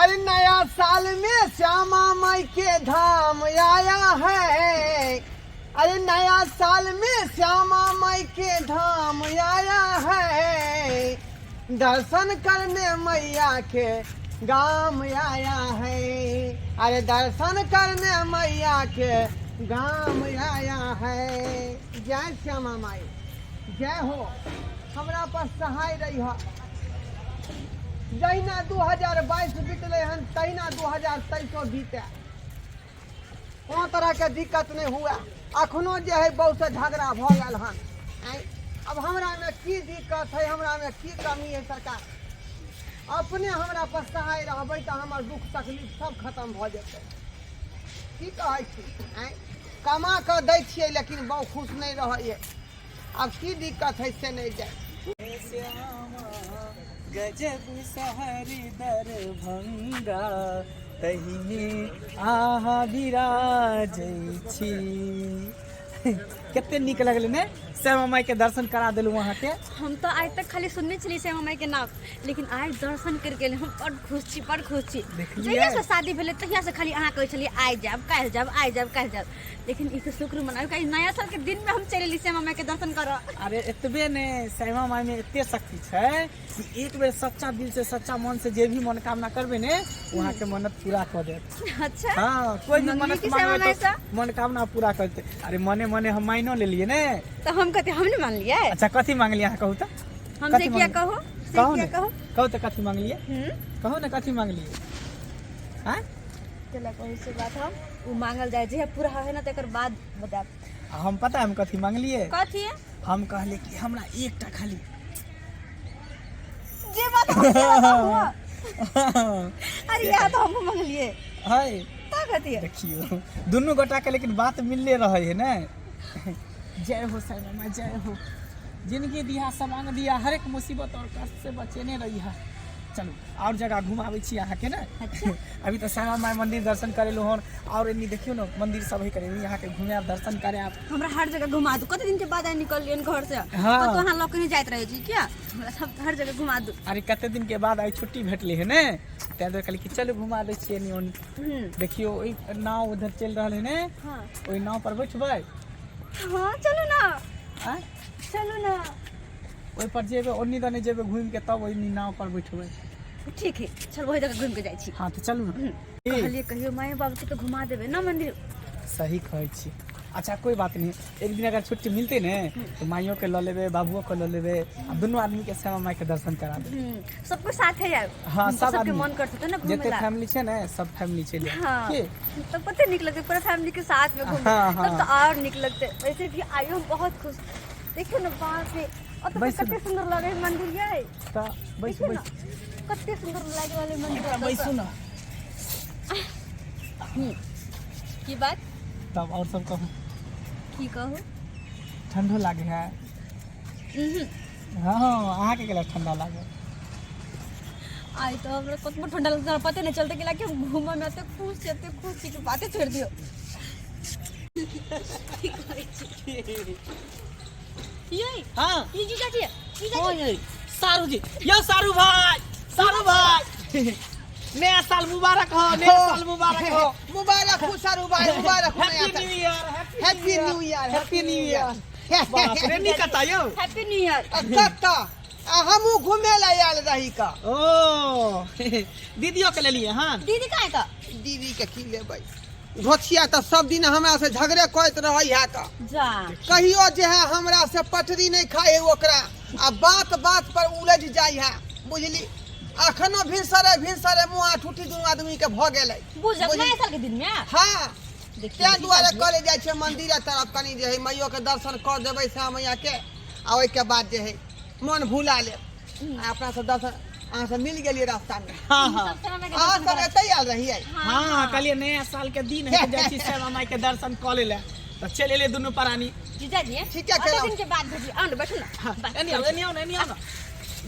अरे नया साल में श्यामा माई के धाम आया है। अरे नया साल में श्यामा माई के धाम आया है। दर्शन करने मैया के गाम आया है। अरे दर्शन करने मैया के गाम आया है। जय श्यामा माई जय हो। हमरा पर सहाय रही है। जहिना 2022 बीतलै हन तहिना 2023 बीते, कोनो तरहके दिक्कत नहि हुए। अखनो जे है बहुसँ झगड़ा भऽ गेल हन। आँय, आब हमरामे की दिक्कत है, हमरामे की कमी है? सरकार अपने हमरा पर सहाय रहबै तऽ हमर दुख तकलीफ सब खतम भऽ जेतै। की कहै छी? आँय, कमा कऽ दै छियै लेकिन बहु खुश नहि रहैए। आब की दिक्कत है से नहि जाय। गजब शहर दरभंगा तहिमे आहा विराजै छी। कते नीक लगलै ने, श्यामा माई के दर्शन करा देलहुँ अहाँके। हम तऽ आइ तक खाली सुनने छलियै श्यामा माई के नाम, लेकिन आइ दर्शन करके हम बड़ खुश छी, बड़ खुश छी। देखलियै? जहिया से शादी भेलै तहिया से खाली अहाँ कहै छलियै आइ जायब काल्हि जायब, आइ जायब काल्हि जायब, लेकिन ई तऽ शुक्र मनाउ कि नया साल के दिन में हम चलि एली श्यामा माई के दर्शन करऽ। अरे एतबे ने, श्यामा माई में एते शक्ति छै कि एक बेर सच्चा दिल से सच्चा मन से जे भी मनोकामना करबे ने, ओ अहाँके मन्नत पूरा कऽ देत। अच्छा। हाँ, कोई भी मंगली मन्नत की श्यामा मांगबै माई तऽ से? मनोकामना पूरा करते। अरे मने मने हम माइनो लेलिए ने। तऽ हम कथी, हम नहि मानलियै? अच्छा कथी मांगलियै अहाँ कहू तऽ? हम से कथी किया मांगलियै? कहू, से कहू किया ने कहू? कहू तऽ कथी मांगलियै? हम्म। कहू ने कथी मांगलियै? आँय? केला कहू से बात हम ओ मांगल जाय जे पूरा है ना तकर बाद बताब। आ हम पता हम कथी मांगलियै? कथी? हम कहलियै कि हमरा एकटा खाली जे बात हम से बताबू। अरे यहाँ तो हम मांगलिए। है का कथी? देखियो दुनू गोटा के लेकिन बात मिलले रहे है ने। जय हो साईं मामा जय हो। जिनगी दिया समांग दिया, हर एक मुसीबत और कष्ट से बचेने रही है। चलू और जगह घुमाबै छी अहाँके ने। अच्छा। अभी तऽ श्यामा माई मंदिर दर्शन करेलहुँ हन, और एनी देखियौ ने मंदिर सब है करे अहाँके घुमायब दर्शन करायब। हमरा हर जगह घुमा दू। कते दिन के बाद आइ निकललियन घर से। हाँ। कतौ अहाँ लऽ के नहि जाइत रहै छी किया? हमरा सब हर जगह घुमा दू। अरे कते दिन के बाद आइ छुट्टी भेटलै है ने, ताहि दुआरे कहलियै कि चलू घुमा दै छियै एनी ओनी। हम्म। देखियौ ओहि नाव उधर चलि रहल है ने। हाँ। ओहि नाव पर बैठबै? हाँ चलू ना। आँय? चलू ना। ओहि पर जेबै, ओन्नी दने जेबै घुमि के तब ओहि नाव पर बैठबै। ठीक है चल वही जगह घूम के जाइ छी। हाँ तऽ चलू ने। कहलिए कहियो माय बाबू के तो घुमा देबे ना मंदिर। सही कहै छी। अच्छा कोई बात नहीं, एक दिन अगर छुट्टी मिलते ने तो माइयो के लऽ लेबै, बाबुओ के लऽ लेबै, आ दुनू आदमी के श्यामा माई के दर्शन करा देबै। सबको साथे आयब। हाँ, सब सबके आदमी। मन करते ना घूमे जते ला। फैमिली छै ने सब फैमिली चलि आयब। हाँ। की? तब कते नीक लगते पूरा फैमिली के साथ में घूमे। हाँ, तब तो हाँ। और नीक लगते। वैसे भी आइयो हम बहुत खुश। देखियो ना बाप रे, और तो बैसू कते ना। सुंदर लगे है मंदिर ये। तऽ बैसू, देखियो ना, बैसू। कते सुंदर लागे वाले मंदिर एकटा बैसू ना। की बात? तब और सब कहू। की कहू? ठंडो लागे है? हाँ, अहाँके केला ठंडा लागे? आई तो हमरा कतबो ठंडा लगता है पते नहीं चलते कि हम घूमे में एते खुश छी, एते खुश छी कि बाते छोड़ दियो। की कहै छी? ये हाँ। ई जीजा जी, जीजा हाँ जी। ये सारू जी, यो सारू भाई, सारू भाई, नया साल मुबारक हो, नया साल मुबारक हो। मुबारक हो सारू भाई, मुबारक हो नया हैप्पी साल। New year, happy new year, happy new year. बाप रे, नी कता यो? Happy new year. कता आ हमहूँ घूमे ला आयल रही का। ओ दीदियो के लेलिए हन? दीदी कहाँ है का? दीदी के की लेबै, धोछिया तऽ सब दिन हमरा से झगड़े करैत रहै है का। जा। कहियो जे है हमरा से पटरी नहीं खाए है ओकरा, आ बात बात पर उलझ जाइ है बुझली। अखनो भिनसरे भिनसरे मुँह हाथ ठूठी दुनू आदमी के भऽ गेलै। बुझल बुझली? नया साल के दिन में? हाँ। देखियौ, ताहि दुआरे करे जाइ छै मंदिर तरफ कनि जे है मैयो के दर्शन कऽ देबै श्यामा मैया के, आ ओहिके बाद जे है मन भुला लेब। आ अपना सब दर्शन अहाँ सब मिल गेलियै रास्ता में। हाँ, हाँ। सब श्यामा माई के अहाँ दर्शन सब करऽ। एतै आयल रहियै? हाँ, हाँ, कहलियै नया साल के दिन है तऽ जाइ छी श्यामा माई के दर्शन कऽ लै लए, तऽ चलि एलियै दुनू प्राणी। जीजा जी, ठीके कते केलहुँ। दिन के बाद भेटली? आउ ने, बैठू ना। हाँ, बात एनी आउ, करै छी। एनी आउ ने, एनी आउ ने।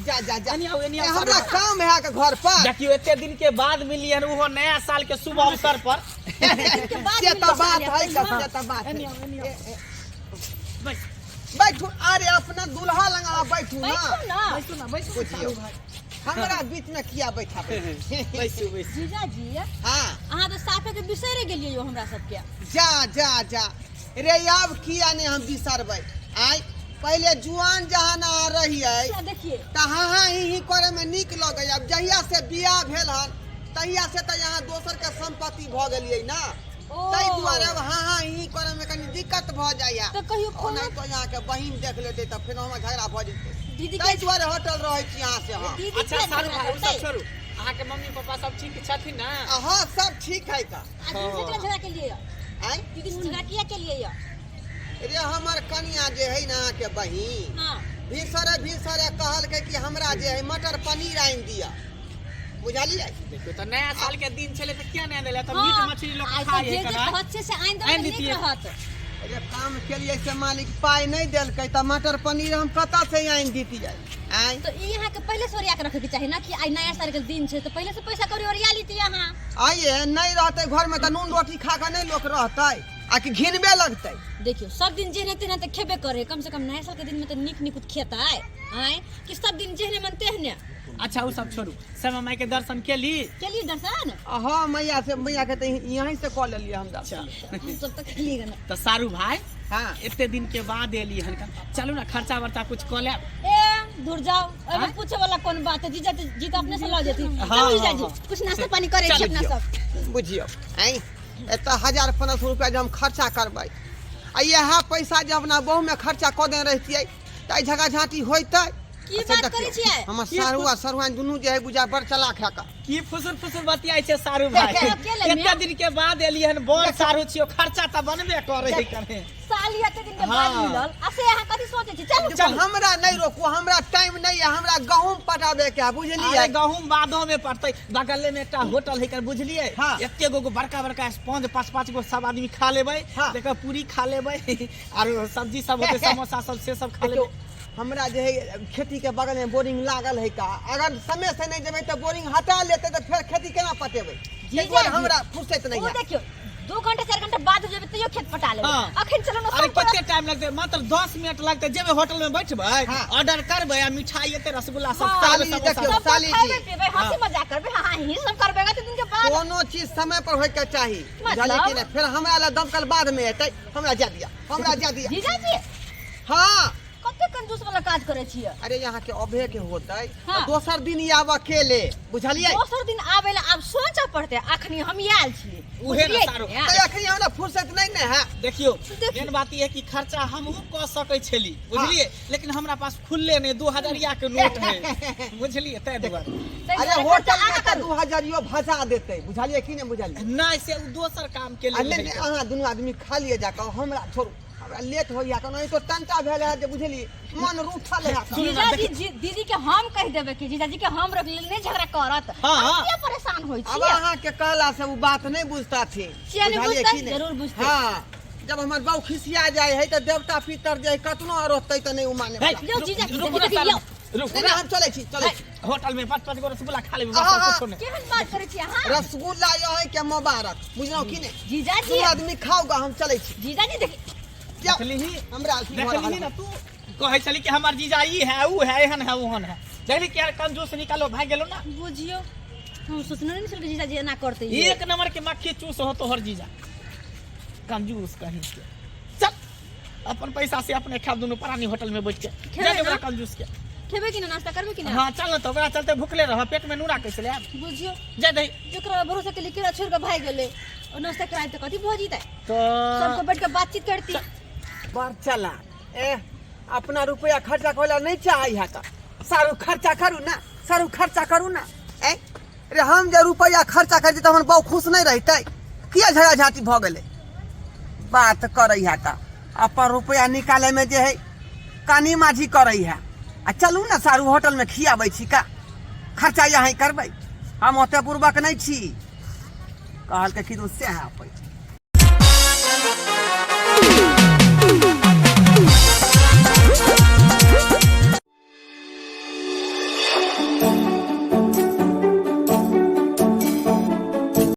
जा जा जा। एनी आउ, एनी आउ, ए, हमरा सारू। काम है के घर पर। देखियौ एते दिन के बाद मिलियन, ओहो नया साल के शुभ अवसर पर। दिन के बाद से तऽ मिललियै, बात है का, हाँ। से तऽ बात है। एनी आउ, एनी आउ। ए, ए, बैस। बैठू। अरे अपना दूल्हा लग अहाँ बैठू ना। बैठू ना। बैसू ना, बैसू ना, बुझियौ। सारू भाई। हमरा बीच में किया बैठाबै छी? बैसू बैसू। जीजाजी, हाँ। अहाँ तऽ साफे के बिसरि गेलियै यौ हमरा सबके। जा जा जा रे, आब किया नहीं हम बिसरबै? आय पहिले जुआन जहाँ अहाँ रहियै अच्छा, देखिए तऽ हाँ हाँ ही ही करे में नीक लगै। आब जहिया से बियाह भेल हन तहिया से तऽ यहाँ दोसर के संपत्ति भऽ गेलियै ना। ओ। ताहि दुआरे आब हाँ हाँ ही करे में कनी दिक्कत भऽ जाइया। तऽ कहियो फोन ओना तो यहाँ के बहिन देख लेतै तऽ फेर हमर झगड़ा भऽ जेतै। दीदी ताहि के दुआरे होटल रहै छी यहाँ से हम। दीदी अच्छा के सारू भाई, ओ सब करतै? छोड़ू, अहाँके मम्मी पापा सब ठीक छथिन ना? आ हाँ, सब ठीक है का। आ दीदी से केना झगड़ा केलियै यऽ? आँय? दीदी से झगड़ा किया केलियै यऽ? रे हमर कनिया जे है ना अहाँके बहिन, हाँ, भिनसरे भिनसरे कहलकै कि हमरा जे है मटर पनीर आनि दिअ, बुझलियै? देखियौ तऽ नया साल के दिन छलै तऽ किया नहि देले? तऽ हाँ, मीट मछली लोक आइ खाइ तऽ जे है जे कना कहत से आनि देबै आनि तऽ नीक दितियै। रहत। अरे काम केलियै से मालिक पाइ नहि देलकै तऽ मटर पनीर हम कतऽ से आनि दितियै? आँय? तऽ ई अहाँके पहिले से ओरिया के रखैके चाही ना कि आइ नया साल के दिन छै, तऽ पहिले से पैसा कौड़ी ओरिया लीतियै अहाँ। आइए नहि रहतै घरमे तऽ नून रोटी खा कऽ नहि लोक रहतै आ कि घिनबे लगतै? देखियौ, सब दिन जेहने तेहने तऽ खेबे करे, कम से कम नया साल के दिन में तऽ नीक नीक खेतै आँय कि सब दिन जेहने मन तेहने? अच्छा ओ सब छोड़ू, श्यामा माई के दर्शन केली? केलियै दर्शन। हाँ, मैया से, मैया के तऽ यहीं से कऽ लेलियै हम दर्शन। हम सब तऽ केलियै गन। तऽ सारू भाई, हाँ, एते दिन के बाद एली हन, चलू ना खर्चा वर्चा कुछ कऽ लेब। ए दूर जाओ, ओहिमे पूछे वाला कोन बात है? जीजा जी तऽ अपने से लऽ जेथिन। हाँ, चलू जीजाजी, हाँ, कुछ नाश्ता पानी करे छी अपना सब। बुझियौ, आँय, एतऽ 1000-1500 रुपया जे हम खर्चा करबै आ इएह पैसा जे अपना बहुमे खर्चा कऽ देने रहितियै तऽ एहि झगड़ा झाँटी होइतै? की अच्छा, बात देखियौ, करै छियै? हमर सारू आ सरुआइन दुनू जे है बुझा बड़ चलाक है का। की फुसुर फुसुर बतियाइ छै सारू भाई? अकेले में? एते दिन के बाद एली हन, बड़ सारू छियो, खर्चा तऽ बनबे करे है करे। साली एते दिन के बाद हाँ। मिलल आ से अहाँ कथी सोचै छी? चलू। चलू। हमरा नहीं रोकू, हमरा टाइम नहीं है, हमरा गहूम पटाबे के है, बुझलियै? अरे गहूम बादो में पड़तै, बगले में एकटा होटल है कर, बुझलियै? हाँ। एते गो गो बड़का बड़का स्पंज, पाँच पाँच गो सब आदमी खा लेबै। हाँ। तकर पूरी खा लेबै आर सब्जी सब होतै, समोसा सब से सब खा देखियौ, लेबै। हमरा जे है खेती के बगल में बोरिंग लागल है का, अगर समय से नहीं देबै तऽ बोरिंग हटा लेतै तऽ फेर खेती केना पटेबै? जी, ताहि दुआरे जी। हमरा फुर्सत नहीं ओ है। देखियौ, 2 घंटा 4 घंटा बाद जेबै तैयो खेत पटा लेबै। हाँ। अखन चलू ने। अरे सब कते टाइम लगतै? मात्र 10 मिनट लगतै। जेबै होटल में बैठबै, हाँ। ऑर्डर करबै आ मिठाई एते, रसगुल्ला सब हाँ। खा लेबै, साली, समोसा देखियौ, सब। सब साली जी। खेबै पीबै, हंसी मजाक करबै, हाँ ही सब करबै एते दिन के बाद। कोनो चीज समय पर होय के चाही, मतलब? बुझलियै कि नहि? फेर हमरा लए दमकल बाद में एतै। हमरा जा दिया, हमरा जा दिया। जीजाजी। हाँ। कते कंजूस वाला काज करै छियै? अरे यहाँ के अभे के होतै हाँ। तऽ दोसर दिन आब अकेले, बुझलियै? दोसर दिन आबै ला आब सोचऽ पड़तै, अखनी हम आयल छियै। उहे ने बुझलियै सारो। कि ने? तऽ अखनी हमरा फुर्सत नहीं ने है। देखियौ, देखियौ। मेन बात ई है कि खर्चा हमहूँ कऽ सकै छली, बुझलियै? लेकिन हमरा पास खुलले नहि 2000 के नोट है, बुझलियै? ताहि दुआरे। ताहि अरे दुआरे होटल खर्चा में अहाँ तऽ करू। 2000 भसा देतै, बुझलियै कि नहि बुझलियै? नहि, से ओ दोसर काम के आ लेल नहि नहि, है। अहाँ दुनू आदमी खा लिअ जाकऽ, हमरा छोड़ू, हमरा लेट होइया, कोनो तो टंटा भेल है जे बुझलियै मन रूठल है। सुनू ना, जीजाजी, देखियौ। दीदी के हम कहि देबै कि जीजाजी के हम रोक लेल नहि झगड़ा करत। हाँ, अहाँ हाँ। किया परेशान होइ अब छियै? अहाँ के कहला से उ बात नहीं बुझताथिन। किया नहि बुझलियै बुझतै? कि नहि? जरूर बुझतै। हाँ, जब हमर बाऊ खिसिया जाय है तऽ देवता पितर जे है कतनो रोतै तऽ नहि उ माने हे, वाला। यौ, जीजाजी, रुकू ना देखियौ, सारू, यौ। रुकू नहि ना। नहि, हम चलै छी, चलै छी। होटल में पाँच पाँच गो रसगुल्ला खा लेबै, हाँ, बस और हाँ। कुछो नहि। केहन बात करै छियै अहाँ? रसगुल्ला यही के मुबारक, बुझलहुँ कि नहि? जीजाजी। दू आदमी खाओगा, हम चलै छी। जीजाजी, देखि। जाउ। देखलिही? हमरा अथी भऽ रहल देखलिही है। ना, तू कहै छली कि हमर जीजा ई है, ऊ है, एहन है, ओहन है। देखली कि यार कंजूस निकालो भागि गेलो ना। बुझियौ, हम सोचने नहि छलियै कि जीजाजी एना करतै। एक नंबर के मक्खी चूस हो तोहर जीजा, कंजूस कहीं के। चल, अपन पैसा से अपने खाब दुनू प्राणी होटल में बैठ के। खेबै जा दे ना? ओकरा कंजूस के। खेबै कि ना? नाश्ता करबै कि ना? हाँ, चल ना, तो ओकरा चलते भूखले रह, पेट में नूरा कैसे ले आब? बुझियौ, जा दही। जकरा भरोसा के लिए केरा छोड़ के भागि गेलै, और नाश्ता कराय तऽ कथी भऽ जेतै? तो सबके बैठ के बातचीत करती। बड़ चला ए, अपना रुपया खर्चा करे ला नहीं चाहे है तऽ सारू खर्चा करू ना, सारू खर्चा करू ना। ए रे, हम जे रुपया खर्चा करै छी तऽ हमर बाऊ खुश नहीं रहतै? किया झगड़ा झाँटी भऽ गेलै? बात करै है तऽ अपन रुपया निकाले में जे है कानी माझी करै है। आ चलू ना सारू, होटल में खियाबै छी का, खर्चा यहाँ करबै, हम ओते बुड़बक नहीं छी। कहलकै कि से है पैसा।